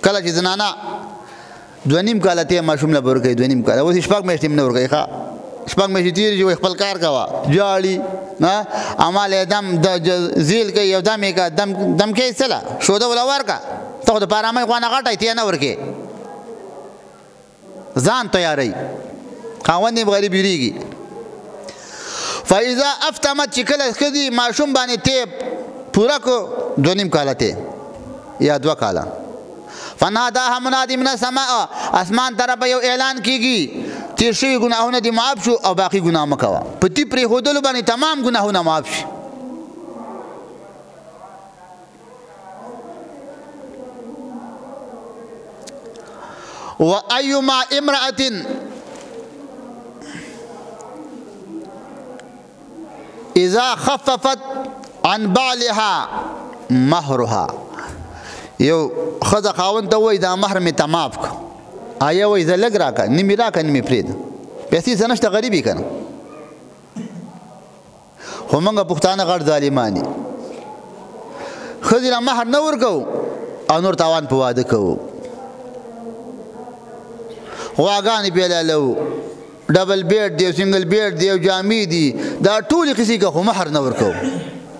کله چې زنانه 2.5 کاله ته ماشوم له ورکوي، 2.5 کاله، اوس شپږ میاشتې هم نه ورکوي. ښه شپږ میاشتې تېرې شي، خپل کار کوه، جاړي امال دم د زیل کوي، یو دم یې که دم کوي څه له شوده وله ورکړه، ته خو د پارامۍ خوا نه غټه یې، ته نه ورکې، ځان تیاروي، خاوند یې غریب ویرېږي. فاذا افتمت، چې کله ښځې ماشوم باندې تی پوره کړو، 2.5 کاله تی یا 2 کاله، فناداها منادي من السماء، اسمان طرفه یو اعلان کیږي، تیر شوي ګناهونه دې معاف شو او باقي ګناه مه کوه. په تی پرېښودلو باندې تمام ګناهونه معاف شي. و ایما امرأة اذا خففت عن بعلها مهرها، یو ښځه خاوند ته وایي دا مهر مې ته معاف کړه، آیا وایي زه لږ راکړه، نیمې راکړه، نیمې پرېږده، پیسې څه نشته، غریب یې که نه. خو موږ پښتانه غټ ظالمان دي، ښځې له مهر نه ورکوو او نور تاوان په واده کوو، غواګانې پرې لالوو، double bed دی، single bed دی، او جامې دي، دا ټولې قصې که، خو مهر نه ورکوو.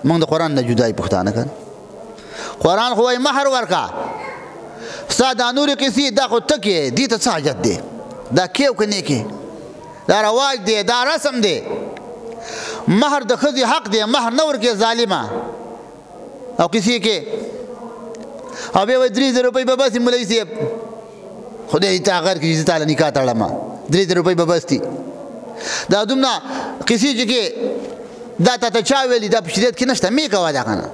موږ د قرآن نه جدا یو پښتانه که نه. قرآن خو وایي مهر ورکړه، ستا دا نورې قصې دا خو ته کې، دې ته څه حاجت دی، دا کې او که نه کې، دا رواج دی، دا رسم دی. مهر د ښځې حق دی، مهر نه ورکې ظالمه او قصې کې. او بیا وایي 3000 روپۍ به بس مولوي صاحب، خدای دې تا غر کړي چې زه تا له نکاح تړمه، 3000 روپۍ به بس دي. دا دومره قصې چې کې دا تا ته چا ویلي، دا په شریعت کې نشته، مې کوه دا که نه.